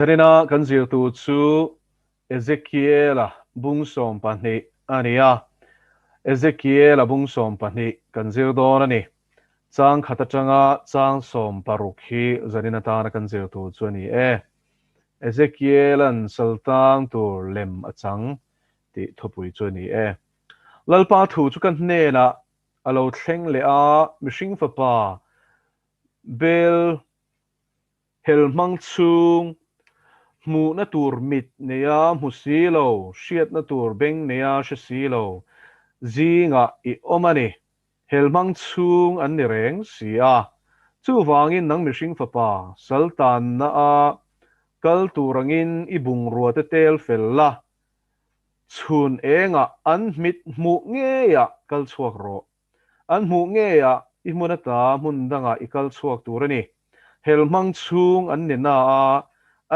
Zanina kan zir tur chu Ezekiela bung 12 a ni a, Ezekiela bung 12 kan zir dawn a ni. Chang khat atanga chang 16 hi zanin atana kan zir tur chu a ni e. Ezekiela'n saltang tur lem a chang tih thupui chu a ni e. Lalpa thu chu ka hnenah a lo thleng leh a, mihring fapa Bel Hel hmang chhung, hmuhna tur mit neia hmu si lo, hriatna tur beng neia hre si lo zingah i awm a ni. Hel hmang chhung an ni reng si a. Chuvangin nang mihring fapa, sal tanna a kal tur angin i bungrua te tel fel la, chhun engah an hmit hmuh ngeiah kal chhuak rawh. An hmuh ngeiah i hmun ata hmun dangah i kal chhuak tur a ni. Hel hmang chhung an ni na a,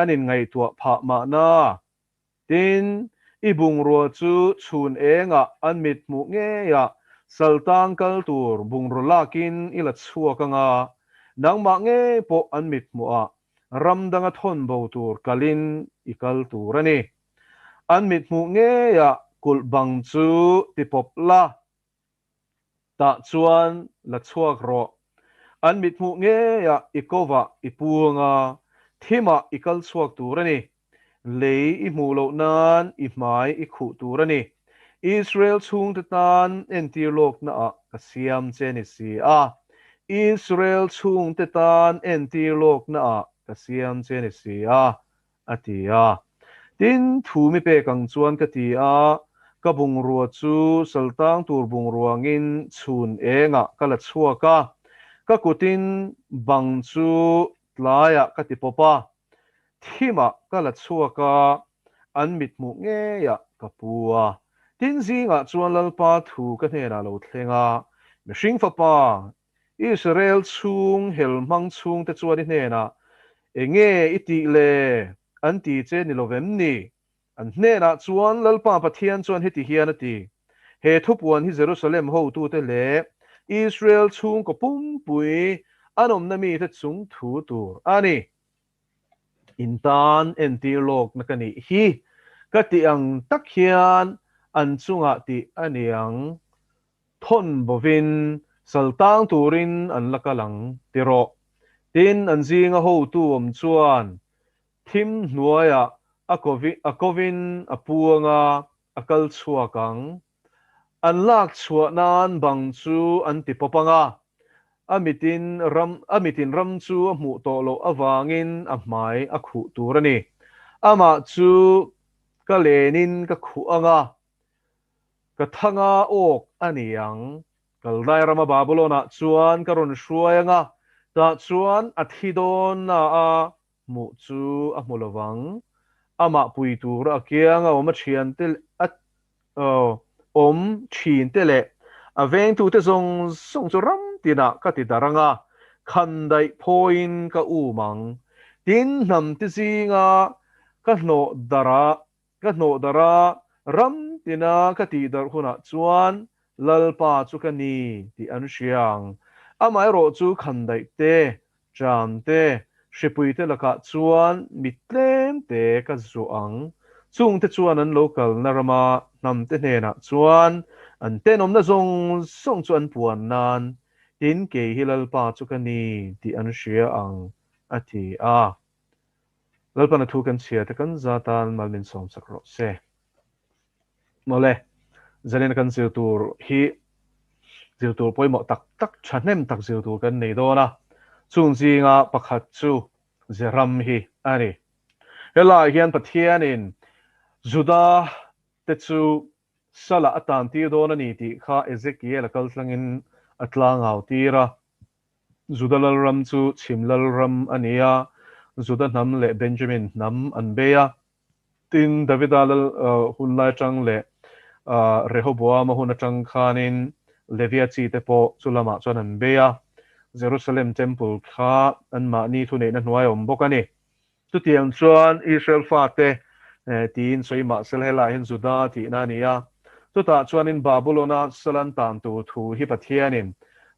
an inngaihtuah phah mahna. Tin, i bungrua chu chhun engah an mit hmuh ngeiah saltang kal tur bungraw lakin i la chhuak anga, nangmah ngei pawh an mit hmuhah ram danga thawn bo tur kalin i kal tur a ni. An mit hmuh ngeiah kulh bang chu tipawp la. Tah chuan la chhuak rawh. An mithmuh ngeiah i kovah i puang a, thimah i kal chhuak tur a ni. Lei i hmuh loh nan i hmai i khuh tur a ni. Israel chhungte tan entir lawknaah ka siam che ni si a. Israel chhungte tan entir lawknaah ka siam che ni si a. a ti a. Tin, thu mi pek ang chuan ka ti a, ka bungrua chu saltang tur bungrua angin chhun engah ka la chhuak a, ka kutin bang chu tlaiah ka ti pawp a, thimah ka la chhuak a, an mithmuh ngeiah ka pu a. Tin, zingah chuan Lalpa thu ka hnenah lo thleng a, Mihring fapa, Israel chhung hel hmang chhungte chuan i hnenah, Enge i tih le? an ti che ni lo vem ni? An hnenah chuan Lalpa Pathian chuan heti hian a ti, He thupuan hi Jerusalem hotute leh Israel chhungkaw pumpui an awmna mite chung thu tur a ni. In tan entir lawkna ka nih hi ka tih ang tak hian an chungah tih a ni ang. Thawn bovin sal tang turin an la kal ang ti rawh. Tin, an zinga hotu awm chuan thim hnuaiah a a kovin a puang a, a kal chhuak ang. An lak chhuah nan bang chu an ti pawp ang a, a mitin ram a mitin ram chu a hmuh tawh loh avangin a hmai a khuh tur a ni. Amah chu ka lenin ka khuh ang a, Ka thanga awk a ni ang. Kaldai rama Babylon-ah chuan ka rawn hruai ang a, tah chuan a thi dawn na a hmuh chu a hmu lo vang. Amah pui tura a kianga awm a thiante a awm thinte leh a vengtute zawng zawng chu ram tinah ka ti darh ang a, khandaih phawiin ka um ang. Tin, hnamte zinga ka hnawh darh a Ka hnawh darh a, ram tina ka tih darh hunah chuan Lalpa chu ka ni tih an hria ang. Amaherawh chu khandaih te, ṭam te, hripui te lakah chuan mi tlem te ka zuah ang. Chungte chuan an lo kalna rama hnamte hnenah chuan an tenawmna zawng zawng chu an puan nan, tin kei hi Lalpa chu ka ni tih an hria ang, a ti a. Lalpana thu kan chhia te kan za tan mal min sawm sak rawh se. Mawle, zalena kan zir tur hi zir tur pawimawh tak tak thahnem tak zir tur kan nei dawn a, chung zinga pakhat chu Zeram hi a ni. Helaiah hian Pathianin Juda te chu salah a tan tir dawn a ni tih kha Ezekiel a kal tlangin a tlangau tir a. Juda lalram chu chhim lalram a ni a, Juda hnam leh Benjamin hnam an bei a. Tin, Davida lal hun lai atang leh Rehoboama hun atang khanin Levia chi te pawh chu lamah chuan an bei a. Jerusalem Temple kha anmahni thuneihna hnuai a awm bawk a ni. Chutiang chuan Israel fate tiin sawi mah sela helaiah hian Juda tihna a ni a. Chutah chuanin Babulona sal an tan tur thu hi Pathianin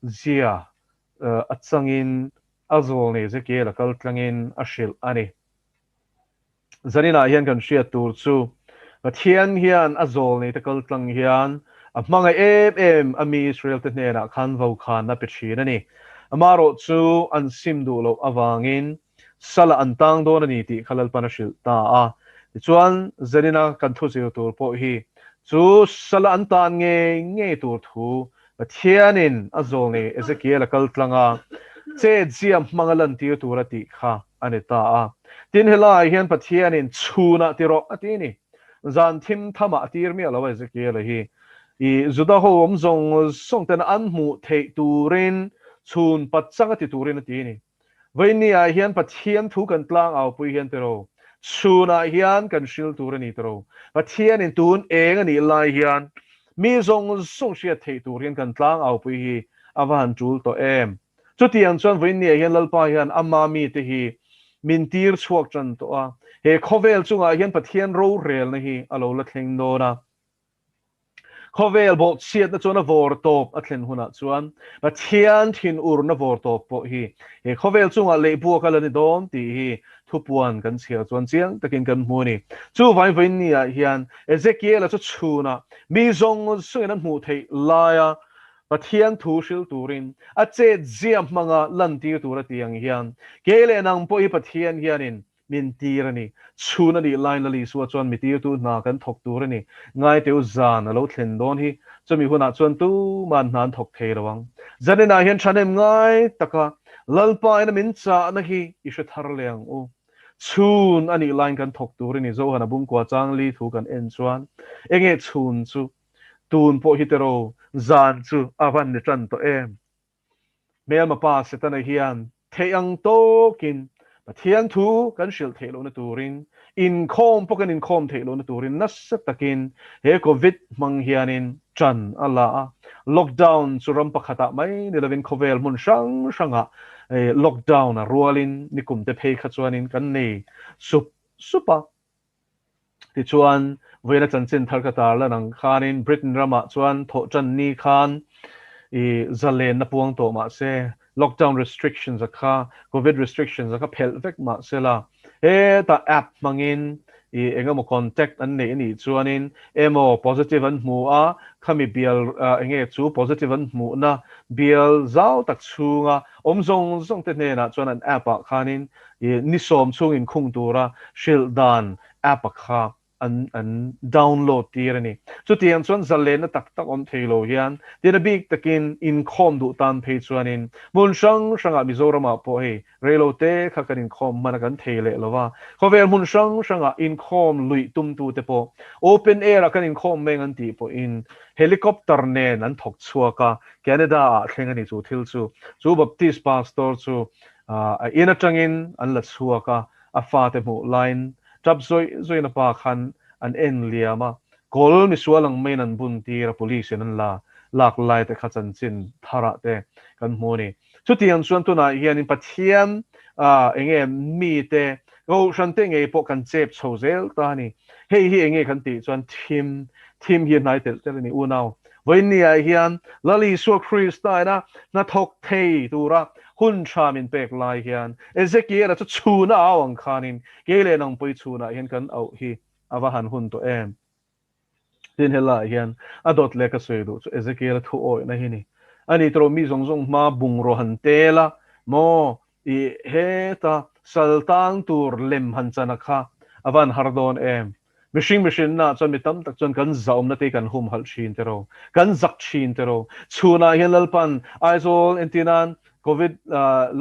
zia a changin a zawlnei Ezekiel a kal tlangin a hrilh a ni. Zaninah hian kan hriat tur chu Pathian hian a zawlneite kal tlang hian a hmangaih em em a mi Israelte hnenah khan vokhanna pe thin a ni. Amaherawh chu an sim duh loh avangin Salah an tang dawn a ni tih kha Lalpan a hrilh ta a. Tichuan, Zanina kan thu zir tur pawh hi chu Salah an tan ngei ngei tur thu Pathianin a zawlnei Ezekiel a kal tlang a, chet zia hmang a lantir tur a tih kha a ni ta a. Tin, helaiah hian Pathianin chhunah ti rawh a ti a ni. Zan thim thamah a tir miah lo a Ezekiel-a hi. I Juda ho awm zawng zawng tena an hmuh theih turin chhun pachang a ti turin a ti a ni. Vawinia hian Pathian thu kan tlang aupui hian tiro, chhunah hian kan hril tur a ni tiro. Pathianin tun eng a nih lai hian mi zawng zawng hriat theih tur hian kan tlang aupui hi a va han tul tawh em. Chutiang chuan vawinia hian Lalpa hian ama mite hi min tir chhuak tan tawh a, he khawvel chungah hian Pathian rorelna hi a lo la thleng dawn a. Khawvel bawhchhiatna chuan a vawr tawp a thlen hunah chuan Pathian thinurna vawr tawp pawh hi he khawvel chungah lehbuak a la ni dawn tih hi thupuan kan chhiar chuan chiang takin kan hmu a ni. Chuvangin vawiinniah hian Ezekiela chu chhunah mi zawng zawngin an hmuh theih laia Pathian thu hril turin a chet zia hmanga lantir tur a ti ang hian kei leh nang pawh hi Pathian hianin Min tir a ni. Chhun a nih laiin Lal Isua chuan mi tirtu hna kan thawk tur a ni. Ngaiteu zan a lo thlen dawn hi. Chumi hunah chuan tuman hna an thawk thei lo ang. Zaninah hian thahnem ngai taka Lalpa ina min chahna hi i hre thar leh ang u. Chhun a nih laiin kan thawk tur a ni. Zohana Bungkua Changli thu kan en chuan enge chhun chu tun pawh hi tero zan chu a van ni tan tawh em? Hmelma pa Setana hian theih ang tawkin Pathian thu kan hrilh theih lohna turin, inkhawm pawh kan inkhawm theih lohna turin nasa takin he Covid hmang hianin ṭan a la a. Lockdown chu ram pakhatah mai ni lovin khawvel hmun hrang hrangah lockdown a rualin nikum te phei kha chuanin kan nei sup sup a. Tichuan, vawiina chanchin thar ka tar lan ang khanin Britain ramah chuan thawhṭan ni khan i zalenna puang tawh mah se, lockdown restrictions a kha, covid restrictions a kha phelh vek mah se la, hetah app hmangin i eng emaw contact an neih a nih chuanin emaw positive an hmu a, khami bial eng nge chu positive an hmuhna bial zau tak chhunga awm zawng zawng te hnenah chuan an app ah khanin I ni sawm chhung inkhung tura hrilh dan app a kha an an download tir a ni. Chutiang chuan zalenna tak tak awm thei lo hian tin a bik takin inkhawm duh tan phei chuanin hmun hrang hrangah Mizoramah pawh hei reilo te kha kan inkhawm hman a kan thei leh lo va, khawvel hmun hrang hrangah inkhawm luih tumtute pawh open air ah kan inkhawm meng an tih pawhin helicopter nen an thawk chhuak a, Canada ah thleng a ni chu thil chu. Chu Baptist pastor chu A in atangin an la chhuak a, a fate hmuh laiin tap zawih zawihin a pa khan an en liam a, kawl misual ang maiin an bun tir a, police in an la lak lai te kha chanchin tharah te kan hmu a ni. Chutiang chuan tunah hianin Pathian enge mite Kohhran te ngei pawh kan chep chho zel ta a ni. Hei hi enge kan tih chuan thim, thim hi a hnai telh telh a ni unau. Vawiinniah hian Lal Isua Krista ina hnathawk thei tura hun tha min pek lai hian Ezekiel-a chu chhuna au ang khanin kei leh nang pawh i chhunah hian kan auh hi a va han hun tawh em? Tin helaiah hian a dawt leh ka sawi duh chu Ezekiel-a thu awihna hi ni. Ani tawh mi zawng zawng hma bungraw han tel a maw i heta sal tang tur lem han chan a kha a van har dawn em? Mihring mihrinna chuan mi tam tak chuan kan zahawmna te hi kan humhalh thin te ro, kan zak thin te ro. Chhunah hian Lalpan Aizawl entinan Covid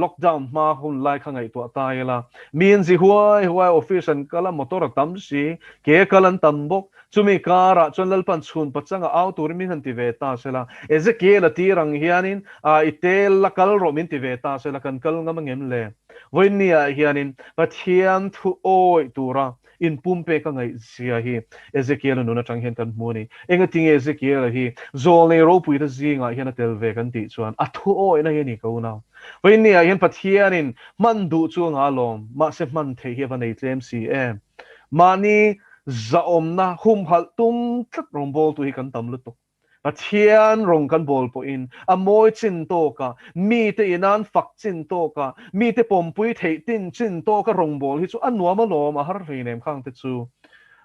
lockdown hma hun lai kha ngaihtuah ta ila, mi an zi huai huai, office an kal a, motor a tam si, ke kal an tam bawk. Chumi karah chuan Lalpan chhun pachanga au turin min han ti ve ta sela, Ezekiel a tir ang hianin i tel la kal rawh min ti ve ta sela, kan kal ngam angem le? Vawiinniah hianin Pathian thu awih tura Inpumpek a ngaihzia hi Ezekiel-a nun atang hian kan hmu a ni. Engatinge Ezekiel-a hi zawlnei ropuite zingah hian a tel ve kan tih chuan a thu awihna hi a ni ka unau. Vawiinniah hian Pathianin hman duh chu a ngah alawm, mahse hman theih hi a va nei tlem si em. Mahni zahawmna humhalh tum tlat rawngbawltu hi kan tam lutuk. Pathian rawng kan bawl pawhin a mawi chin tawka, mite inan fak chin tawka, mite pawmpui theih tin chin tawka rawngbawl hi chu a nuam alawm, a har hleinem khang te chu.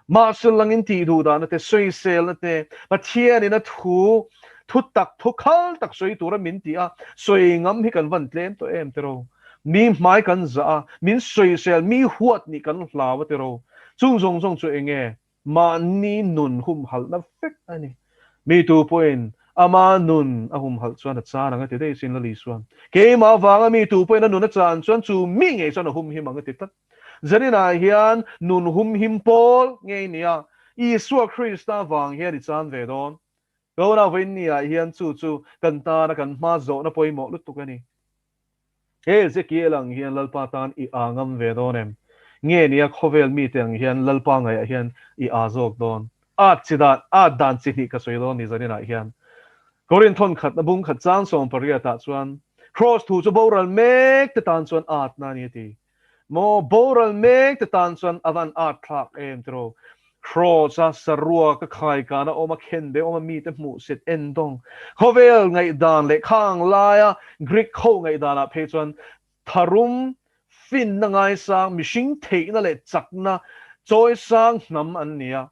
Mahse langin tih duh dahna te, sawiselna te, Pathianin a thu, thu tak, thu khal tak sawi tura min ti a, sawi ngam hi kan van tlem tawh em tiraw? Mi hmai kan zah a, min sawisel, mi huat nih kan hlau a tiraw? Chung zawng zawng chu eng nge? Mahni nun humhalhna vek a ni. Mi tu pawhin ama nun a humhalh chuan a chan ang a ti daih sin Lali chuan. Keimah avanga mi tu pawhin a nun a chan chuan chu mi ngei chuan a humhim ang a ti tlat. Zaninah hian nun humhim pawl ngei nia Isua Krista vang hian i chan ve dawn. Tuna vawiinniah hian chu chu kan tana kan hma zawhna pawimawh lutuk a ni. He Ezekiel ang hian Lalpa tan i aa ngam ve dawn em? Nge nia khawvel mite ang hian Lalpa ngaihah hian i aa zawk dawn? At chi dan, at dan chi hnih ka sawi dawn ni zaninah hian. Korinthon khatna bung khat chang 18 ah chuan Kraws thu chu boral mek te tan chuan atna a ni a ti. Maw boral mek te tan chuan a van at thlak em tiraw? Kraws a saruak a khaikan a awm a khen be awm a mite hmuh sit en dawng. Khawvel ngaihdan leh khang laia Greek ho ngaihdanah phei chuan tharum finna ngaisang mihring theihna leh chakna chawisang hnam an ni a.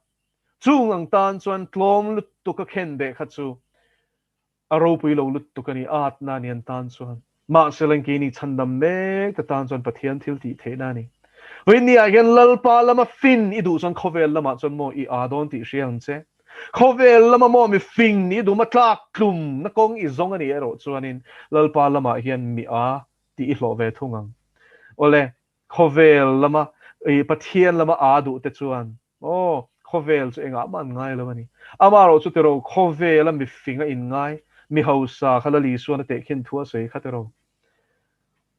Chung ang tan chuan tlawm lutuk a khen beh kha chu A ropui lo lutuk a ni, atna a ni an tan chuan. Mahse Lengkeini chhandam mek te tan chuan Pathian thil tih theihna a ni. Vawiinni ah hian Lalpa lama fin i duh chuan khawvel lamah chuan maw i aa dawn tih hria ang che. Khawvel lama maw mi fing nih i duh ma tlak tlum na kawng i zawng a nih erawh chuanin Lalpa lamah hian mi aa tih i hlawh ve thung ang. Awle, khawvel lama i Pathian lama aa duh te chuan Aw, khawvel chu engah mah an ngai lo a ni. Amaherawh chu tiraw, khawvela mi fing a inngai, mi hausa kha Lali suan a tehkhin thu a sawi kha tiraw.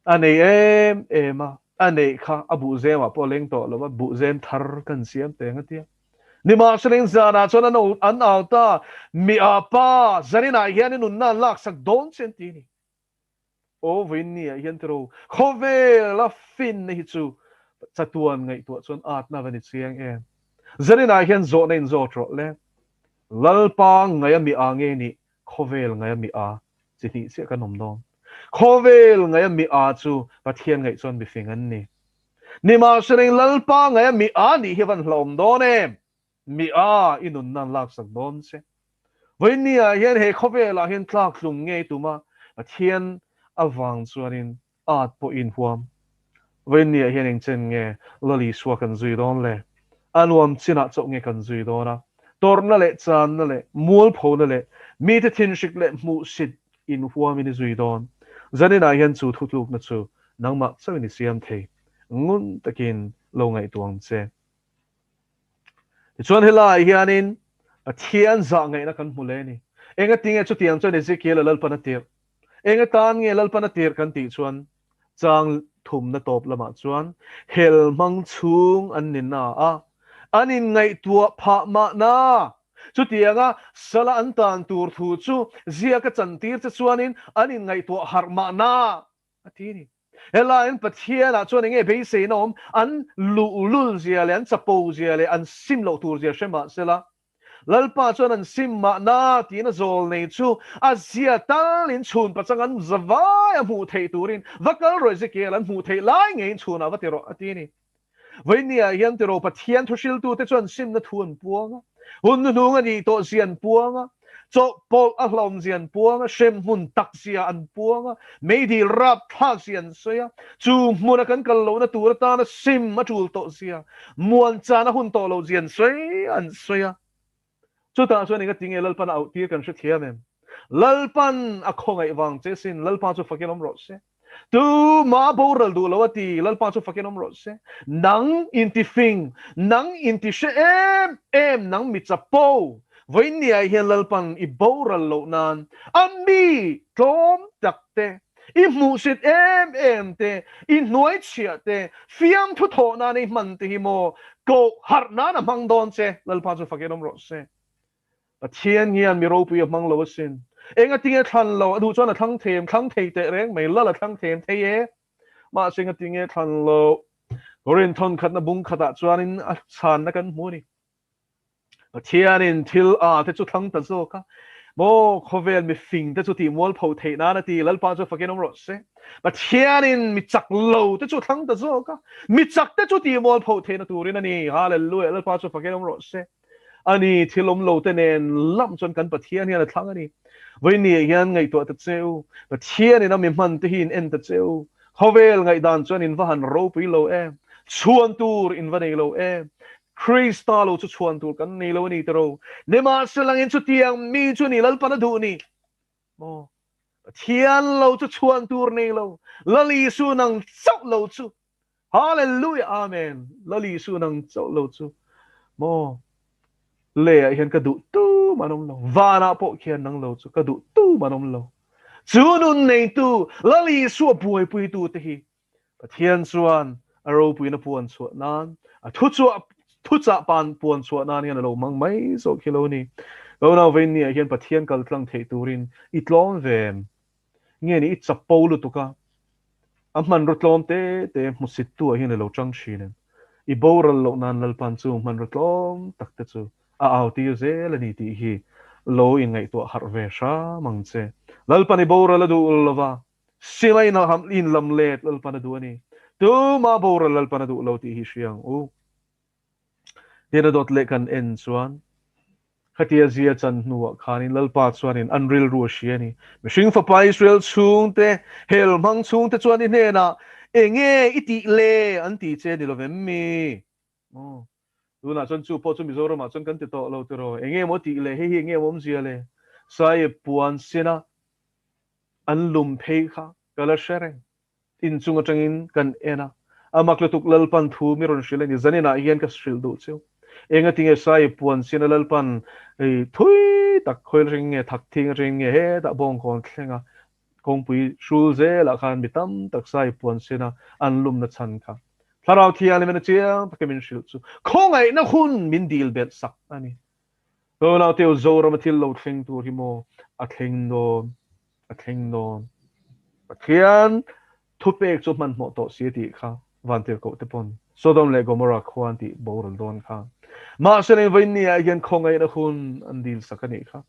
A nei em em a, a neih kha a buhzemah pawh a leng tawh lo a, buhzem thar kan siam teng a tia. Nimahsela zanah chuan an an au ta, mi ah pa, zaninah hian i nunna an laksak dawn che an ti a ni. Aw vawiinni ah hian tiraw khawvel a finna hi chu chatuan ngaihtuah chuan atna va ni chiang em. Zaninah hian zawhna in zawt rawh le. Lalpa ngaih a mi a nge nih khawvel ngaih a mi a chi hnih chiah kan awm dawn. Khawvel ngaih a mi a chu Pathian ngaih chuan mifing an ni. Nimahsela Lalpa ngaih a mi a nih hi a van hlauhawm dawn em. Mi a, i nunna an laksak dawn che. Vawiinni ah hian he khawvelah hian tlak hlum ngei tum a, Pathian avang chuanin at pawh i inhuam. Vawiinni ah hian engchen nge Lal Isua kan zui dawn le? A nuam chinah chauh nge kan zui dawn a? Tawrhna leh channa leh mualphona leh mite thinhrik leh hmuhsit inhuamin i zui dawn. Zaninah hian chu thutlukna chu nangmah chauhin i siam thei. Ngun takin lo ngaihtuah ang che. Tichuan helaiah hianin Pathian zah ngaihna kan hmu leh a ni. Engatinge chutiang chuan Ezekiel-a Lalpan a tirh? Eng atan nge Lalpan a tirh kan tih chuan chang thumna tawp lamah chuan hel hmang chhung an ni na a, an inngaihtuah phah mahna. Chutianga sala an tan tur thu chu ziaka chantir che chuanin an inngaihtuah harh mahna a ti a ni. Helaiin Pathianah chuan enge beiseina awm? An luhlul zia leh an chapo zia leh an sim loh tur zia hre mah sela, Lalpa chuan an sim mahna tiin a zawl nei chu a zia talin chhun pachang an zavai a hmuh theih turin va kal rawh Ezekiel an hmuh theih lai ngeiin chhunah va ti rawh a ti a ni. Vawinia hian tiraw Pathian thuhriltute chuan simna thu an puang a, hun hnuhnung a nih tawh zia an puang a, chawhpawlh a hlawm zia an puang a, hremhmun tak zia an puang a, meidil rapthlak zia an sawi a, chu hmuna kan kal lohna tur atana sim a tul tawh zia, muanchan a hun tawh loh zia an sawi an sawi a. Chutah chuan enga tinge Lalpan a auh tir kan hrethiam em? Lalpan a khawngaih vang che sin, Lalpa chu fakin awm rawh se. Tuma boral duh lo a ti, Lalpa chu fakin awm rawh se. Nang intifing, nang intihre em em, nang mi chapo, vawiinniah hian Lalpan i boral loh nan a mi tlawm tak te, I hmuhsit em em te, i hnuaichhiah te, fiamthu thawh nan i hman te hi maw koh harh nan a hmang dawn che, Lalpa chu fakin awm rawh se. Pathian hian mi ropui a hmang lo asin. Engatinge thlan lo, a duh chuan a thlang thei em, thlang thei teh reng mai, Lal a thlang thei em thei e. Mahse engatinge thlan lo, Korinthon khatna bung khatah chuanin a chhanna kan hmu a ni. Pathianin thil a te chu thlang ta zawk a. Maw khawvel mi fing te chu tih mualpho theih nan a ti, Lalpa chu fakin awm rawh se. Pathianin mi chak lo te chu thlang ta zawk a, mi chak te chu tih mualpho theihna turin a ni. Hallelujah, Lalpa chu fakin awm rawh se. A ni, thil awm lo te nen lam chuan kan Pathian hian a thlang a ni. Vawinia hian ngaihtuah ta che u, Pathianin a mi hman te hi in en ta che u. Khawvel ngaihdan chuan in va han ropui lo em, chhuan tur in va nei lo em. Krista lo chu chhuan tur kan nei lo a ni tiro. Nimahselangin chutiang mi chu ni Lalpan a duh ni. Maw? Pathian lo chu chhuan tur nei lo, Lal Isu nang chauh lo chu. Hallelujah Amen. Lal Isu nang chauh lo chu. Maw? Leiah hian ka duh tum an awm lo. Vanah pawh khian nang lo chu ka duh tum an awm lo. Chu nun neitu Lal Isua buaipuitu te hi Pathian chuan a ropuina puan chhuah nan, a thuchhuah thuchah pan puan chhuah nan hian a lo hmang mai zawk hi lo ni. Lo nau vein ni ah hian Pathian kal tlang theih turin i tlawm ve em? Nge ni i chapo lutuk a, a hmanraw tlawm te te hmusittu ah hian i lo chang thin em? I boral loh nan Lalpan chu hmanraw tlawm tak te chu a au tir zel a ni tih hi lo inngaihtuah harh ve hram ang che. Lalpan i boral a duh lova, Silai in a in lam let Lalpan a duh a ni. Tumah boral Lalpan a duh lo tih hi hria ang u. Tin a dawt leh kan en chuan khatia zia chan hnuah khanin Lalpa chuanin an rilru a hria a ni. Mihring fapa Israel chhungte, hel hmang chhungte chuan i hnenah enge i tih le an ti che ni lovem mi? Aw. Tunah chuan chu pawh chu Mizoramah chuan kan ti tawh lo tiraw? Enge maw tih le? Hei hi enge maw awmzia le? Saiip puan sina An lum phei kha ka la hre reng. Inchung atangin kan en a, a mak lutuk Lalpan thu mi rawn hrilh a ni. Zaninah hian ka hrilh duh cheu. Engatinge Sai puan sin a Lalpan hei thui tak khawi atangin nge thak thing atangin nge hetah bawngkawn thleng a kawngpui hrul zelah khan mi tam tak Sai puan sin a an lumna chhan kha Thlarau Thianghlim in a chiang takin min hrilh chu khawngaihna hun min dil belh sak a ni. Tunah teu Zorama thil lo thleng tur hi maw a thleng dawn, a thleng dawn. Pathian thupek chu hmanhmawh tawh si a tih kha Vantirhkoh te pawn Sodom leh Gomorrah khua an tih boral dawn kha. Mahse leng vawiin ah hian khawngaihna hun an dil sak a nih kha.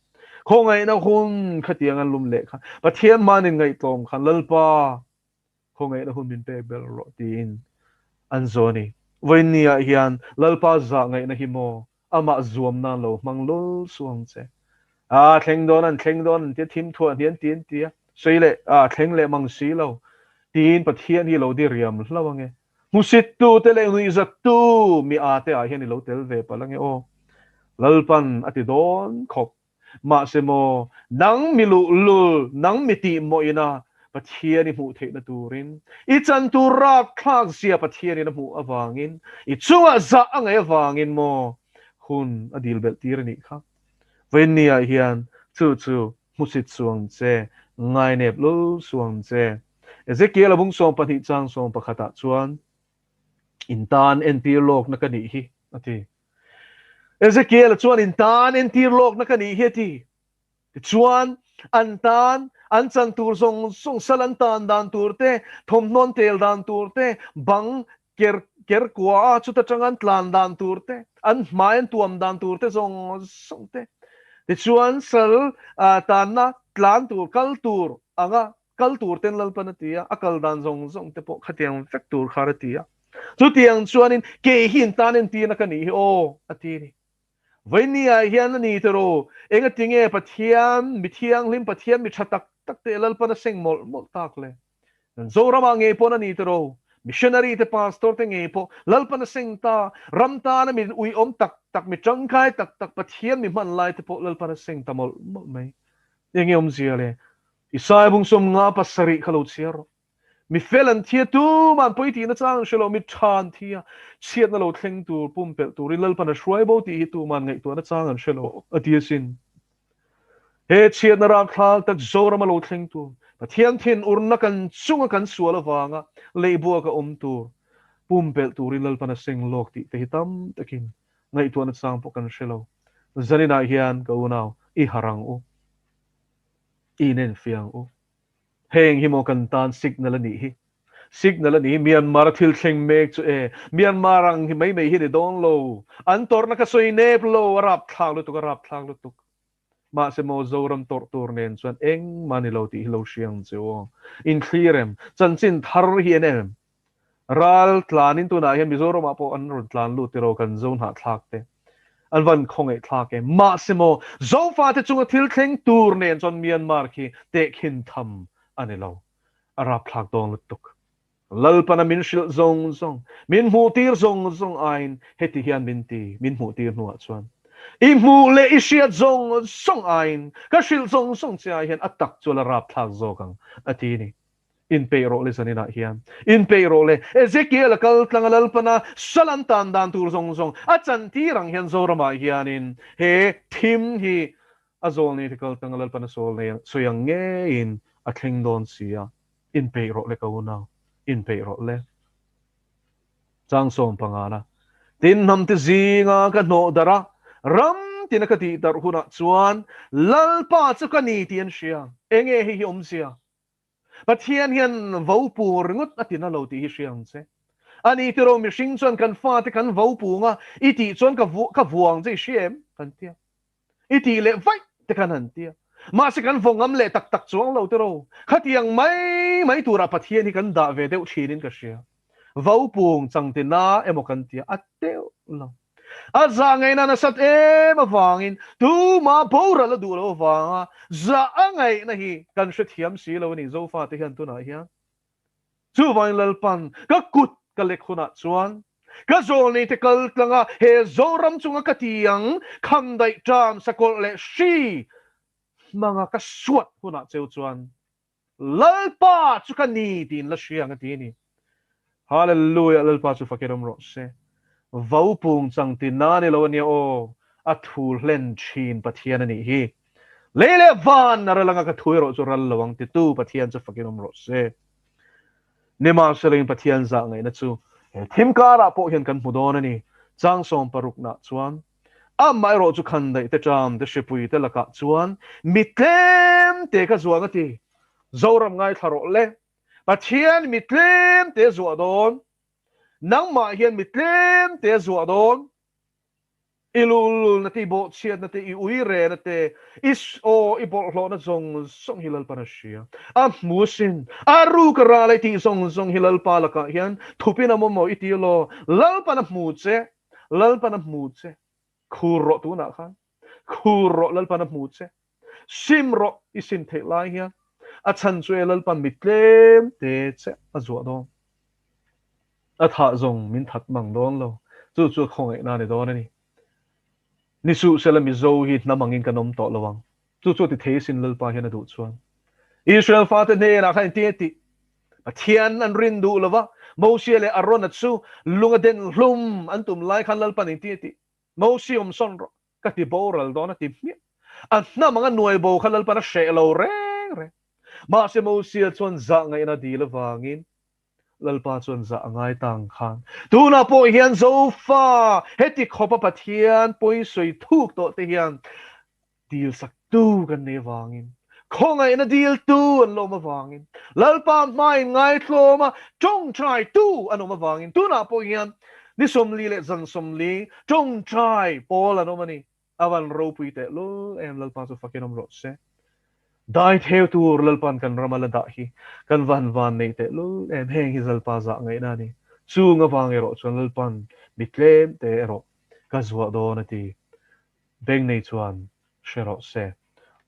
Khawngaihna hun khatiang an lum leh kha. Pathian hmanin ngaihtlawm khan Lalpa khawngaihna hun min pek ber rawh tiin an zaw a ni. Vawiin ah hian Lalpa zah ngaihna hi maw amah zuam nan lo hmang lul suh ang che. A thleng dawn an thleng dawn an tia thim thuah hnian ti an tia sawi leh a thleng leh mang si lo tiin Pathian hi lo diriam hlauh ange. Hmusit tu te leh nuihzat tu mi a te ah hian i lo tel ve palh ange aw. Lalpan a ti dawn khawp. Mahse maw, nang mi luhlul, nang mi tih mawina Pathian i hmuh theihna turin, i chan tur rakthlak zia Pathianin a hmuh avangin, i chungah zah a ngaih avangin maw hun a dil belh tir a nih kha. Vawiinniah hian chu chu hmusit suang che, ngainep lul suang che. Ezekiel a bung 12 chang 11 ah chuan, In tan entir lawkna ka nih hi, a ti. Ezekiel-a chuan in tan entir lawkna ka nih hi a ti. Tichuan, an tan, an chan tur zawng zawng, sal an tan dan tur te, thawmhnaw an tel dan tur te, bang ker ker kua a chuta tanga an tlan dan tur te, an hmai an tuam dan tur te zawng zawng te. Tichuan, sal tanna tlan tur, kal tur anga Kal tur ten Lalpan a ti a, a kal dan zawng zawng te pawh khatiang vek tur khan a ti a. Chutiang chuanin kei hi in tan entirna ka nih hi aw, a ti a ni. Vawinia hian a ni tiraw, engatinge Pathian mi thianghlim, Pathian mi tha tak tak te Lalpan a seng mawlh mawlh tak le? Kan Zoramah ngei pawn a ni tiraw, missionary te pastor te ngei pawh Lalpan a seng ta, ram tana mi uiawm tak tak, mi tangkai tak tak Pathian mi hman lai te pawh Lalpan a seng ta mawlh mawlh mai. Enge awmzia le? Isaiah bung 57 kha lo chhiar rawh. Mi fel an thi a, tuman pawi tihna chang an hre lo, mi tha an thi a, chhiatna lo thleng tur, pumpelh turin Lalpan a hruai bo tih hi tuman ngaihtuahna chang an hre lo, a ti asin. He chhiatna rapthlak tak Zorama lo thleng tur, Pathian thinurna kan chunga kan sual avanga leihbuaka awm tur, pumpelh turin Lalpan a seng lawk tih te hi tam takin ngaihtuahna chang pawh kan hre lo. Zaninah hian ka unau i harh ang u. I inenfiah ang u. Heng hi maw kan tan signal a nih hi. Signal a nih hi Myanmar a thil thleng mek chu e. Myanmar ang hi mai mai hi ni dawn lo. An tawrhna ka sawi nep lo, a rapthlak lutuk, a rapthlak lutuk. Mahse maw Zoram tawrh tur nen chuan engmah ni lo tih hi lo hria ang che u aw. Inthlir em? Chanchin thar hi en em? Ral tlanin tunah hian Mizoramah pawh an rawn tlan lut tiraw kan Zo hnahthlak te. An van khawngaih thlak em? Mahse maw Zofate chunga thil thleng tur nen chuan Myanmar khi tehkhin tham a ni lo. A rapthlak dawn lutuk. Lalpana min hrilh zawng zawng, min hmuhtir zawng zawng aiin heti hian min ti, min hmuhtir hnuah chuan i hmuh leh i hriat zawng zawng aiin ka hrilh zawng zawng che ai hian a tak chu la rapthlak zawk ang, a ti ni. Inpeih rawh le zaninah hian, inpeih rawh le. Ezekiel a kal tlang a Lalpana sal an tan dan tur zawng zawng a chantir ang hian Zoramah hianin he thim hi a zawlnei te kal tlang a Lalpana sawl nei sawi ang ngeiin a thleng dawn si a. Inpeih rawh le ka unau, inpeih rawh le. Chang 15 na, Tin hnam te zinga ka hnawh darh a, ram tina ka tih darh hunah chuan Lalpa chu ka ni tih an hria. Enge hei hi awmzia? Pathian hian vo pung ringawt a tina lo tih hi hria ang che. A ni tiraw mihring chuan kan fate kan vo pung a, i tih chuan ka ka vuang che i hria em? Kan ti a. I tih leh vaih te khan han ti a. Mahse kan vaw ngam leh tak tak chuang lo tiraw. Khatiang mai mai turah Pathian hi kan dah ve deuh thinin ka hria. Vo pung changtina emaw kan ti a, a teuh lo. A zah ngaihna nasat em avangin tuma boral a duh loh avanga zah a ngaihna hi kan hrethiam si lo a ni Zofate hian tunah hian. Chuvangin Lalpan ka kut ka lek hunah chuan ka zawlneite kal tlanga he Zoram chunga ka ti ang khamdaih ṭam sakawlh leh hri hmanga ka suat hunah cheu chuan Lalpa chu ka ni tiin la hria ang a ti a ni. Hallelujah Lalpa chu fakin awm rawh se. Vo pung chang ti na ni lo a nia aw, a thu hlen thin Pathian a nih hi. Lei leh van a ral anga ka thu erawh chu ral lo ang titu Pathian chu fakin awm rawh se. Nimahsela in Pathian zah ngaihna chu he thim karah pawh hian kan hmu dawn a ni. Chang 60 nah chuan Amah erawh chu khandaih te ṭam te hripui te lakah chuan mi tlem te ka zuang a ti. Zoram ngaithla rawh le. Pathian mi tlem te zuah dawn. Nangmah hian mi tlem te zuah dawn. I lululna te, i bawhchhiatna te, i uirena te, i aw, i bawlhhlawhna zawng zawng hi Lalpan a hria. A hmu asin. A ruk a ral a i tih zawng zawng hi Lalpa lakah hian thupin a mawmawh i ti elaw? Lalpan a hmu che. Lalpan a hmu che, khur rawh tunah khan, khur rawh Lalpan a hmu che, sim rawh i sim theih lai hian, a chhan chu e Lalpan mi tlem te che a zuah dawn, a thah zawng min that mang dawn lo, chu chu a khawngaihna a ni dawn a ni. Ni suh sela Mizo hi hnam angin kan awm tawh lo ang, chu chu a ti thei sin Lalpa hian a duh chuan. Israel fate hnenah khan engtin nge tih? Pathian an rin duh lova, Mosia leh Arona chu lung a den hlum an tum lai khan Lalpan engtin nge tih? Mosia awm sawn rawh, ka ti boral dawn a ti hmiah. A hnam anga nuai bo kha Lalpan a hreh lo reng reng. Mahse Mosia chuan zah ngaihna dil avangin Lalpa chuan zah a ngai ta ang khan. Tunah pawh hian Zofa heti khawpa Pathian pawisawi thuk tawh te hian Dilsaktu kan nei avangin, khawngaihna diltu an lawm avangin, Lalpa hmain ngaitlawma tawngtaitu an awm avangin tunah pawh hian ni 40 leh zan 40 tawngtai pawl an awm a ni. A van ropui teh lul em Lalpa chu fakin awm rawh se. Dai theu tur Lalpa'n kan rama la dah hi kan van van nei teh lul em heng hi Lalpa zah ngaihna a ni. Chung avang erawh chuan Lalpa'n mi tlem te erawh ka zuah dawn a ti. Beng nei chuan hre rawh se.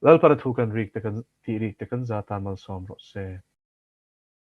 Lalpana thu kan rik te kan tih rik te kan za tan malsawm rawh se.